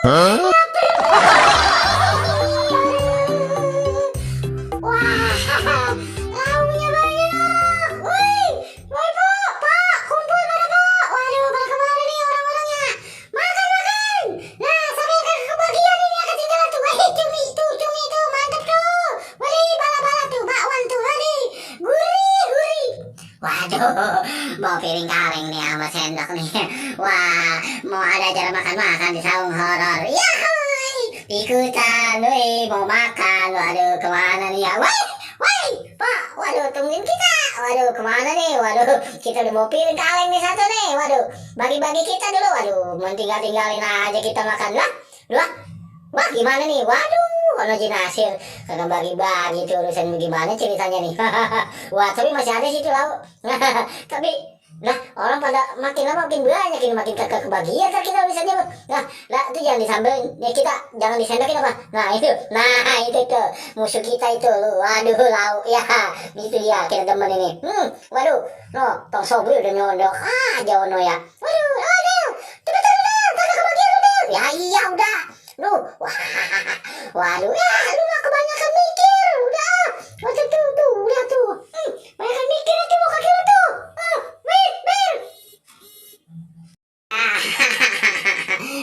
Hah? Wah, lauknya banyak. Woi, woi Pak, Pak, kumpul pada Pak. Waduh, pada kemana nih orang-orangnya? Makan, makan. Nah, sampai ke kebagian ini akan tinggalan tuh. Cumi tuh, mantap tuh. Wih, bala-bala tuh, bakwan tuh, wih, gurih, gurih. Waduh, bawa piring kaleng nih sama sendok nih. Wah, mau ada acara makan-makan di saung horor. Yahuy, ikutan, wih, mau makan. Waduh, kemana nih ya? Woi, Pak, waduh, tungguin kita. Waduh, kemana nih? Waduh, kita udah bawa piring kaleng nih satu nih. Waduh, bagi-bagi kita dulu. Waduh, mau tinggalin aja kita makan lah. Wah, gimana nih? Waduh, ono jinasir kagak bagi-bagi tuh urusan gimana ceritanya nih. Wah, tapi masih ada sih tuh lauk. Tapi nah, orang pada makin lama makin banyak ini, makin kagak kebagian kan kita urusannya. Nah, itu jangan disambelin. Ya kita jangan disendokin apa? Nah, itu tuh musuh kita itu. Waduh, lauk ya. Itu dia kita demen ini. Waduh, no, tong sobri udah nyondok aja ono ya. Waduh, cepet kagak kebagian udah. Ya iya udah. Waduh, ya lu mah kebanyakan mikir, udah. Waduh tuh, udah tuh. Banyakan mikir tuh mau kaki lu tuh. Mir.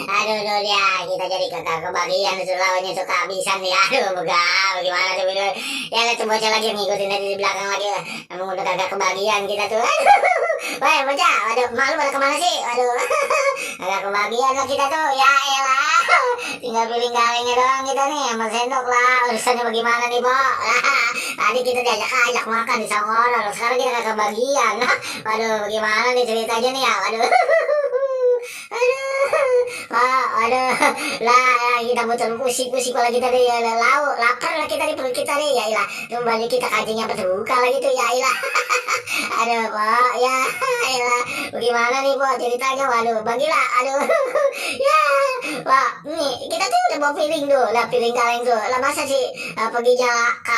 Aduh ya, kita jadi kagak kebagian lawannya suka habisan ya. Aduh, bagaimana tuh bener. Ya lihat tuh bocah lagi ngikutin dari di belakang lagi. Emang udah kagak kebagian kita tuh. Wah, bocah, waduh, malu pada kemana sih? Waduh, kagak kebagian lah kita tuh. Ya elah. Tinggal piring kalengnya doang kita nih sama sendok lah. Urusannya bagaimana nih, Bo? Tadi kita diajak makan di saung horor. Sekarang kita kagak kebagian. Waduh, bagaimana nih ceritanya nih ya? Waduh. Aduh, lah kita betul pusing kalau kita deh ya lauk lapar lah kita di perut kita deh ya ilah kembali kita kajinya berbuka lagi tuh ya ilah. Aduh Pak ya ilah bagaimana nih Pak ceritanya, waduh bagilah aduh. Ya Pak nih kita tuh udah bawa piring tuh lah, piring kaleng tuh lah, masa sih perginya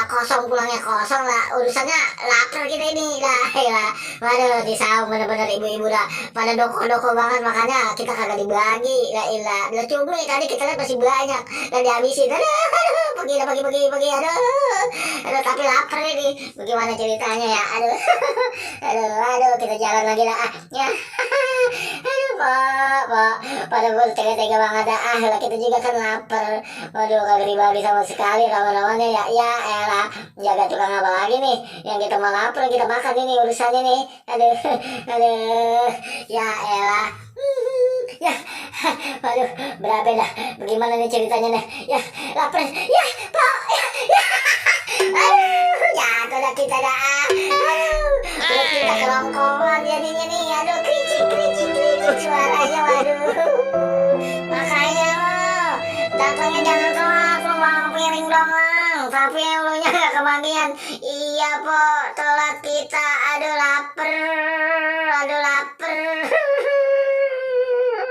kosong pulangnya kosong lah, urusannya lapar kita ini lah ilah. Waduh di saung bener-bener ibu-ibu dah pada doko-doko banget, makanya kita kagak dibagi lah ilah. Lah cumi tadi kita lihat masih banyak dan dihabisin. Aduh, pergi aduh tapi lapar ini. Bagaimana ceritanya ya? Aduh kita jalan lagi lah ya. Aduh Pak pada gue tega-tega banget lah, kita juga kan lapar. Waduh kagak dibagi sama sekali kawan-kawannya ya elah, jaga tukang apa lagi nih yang kita mau lapar kita makan ini urusannya nih. Aduh ya elah. Ya, waduh, berapa dah? Bagaimana nih ceritanya nih? Ya, lapar. Ya, Pak. Ya. Aduh, jatuh dah kita dah. Aduh, terus kita kerongkongan jadinya nih. Aduh, kricik suaranya. Waduh. Makanya lo, datangnya jangan telat, lo bawa piring doang. Tapi lo nya gak kebagian. Iya, Po, telat kita. Aduh, lapar.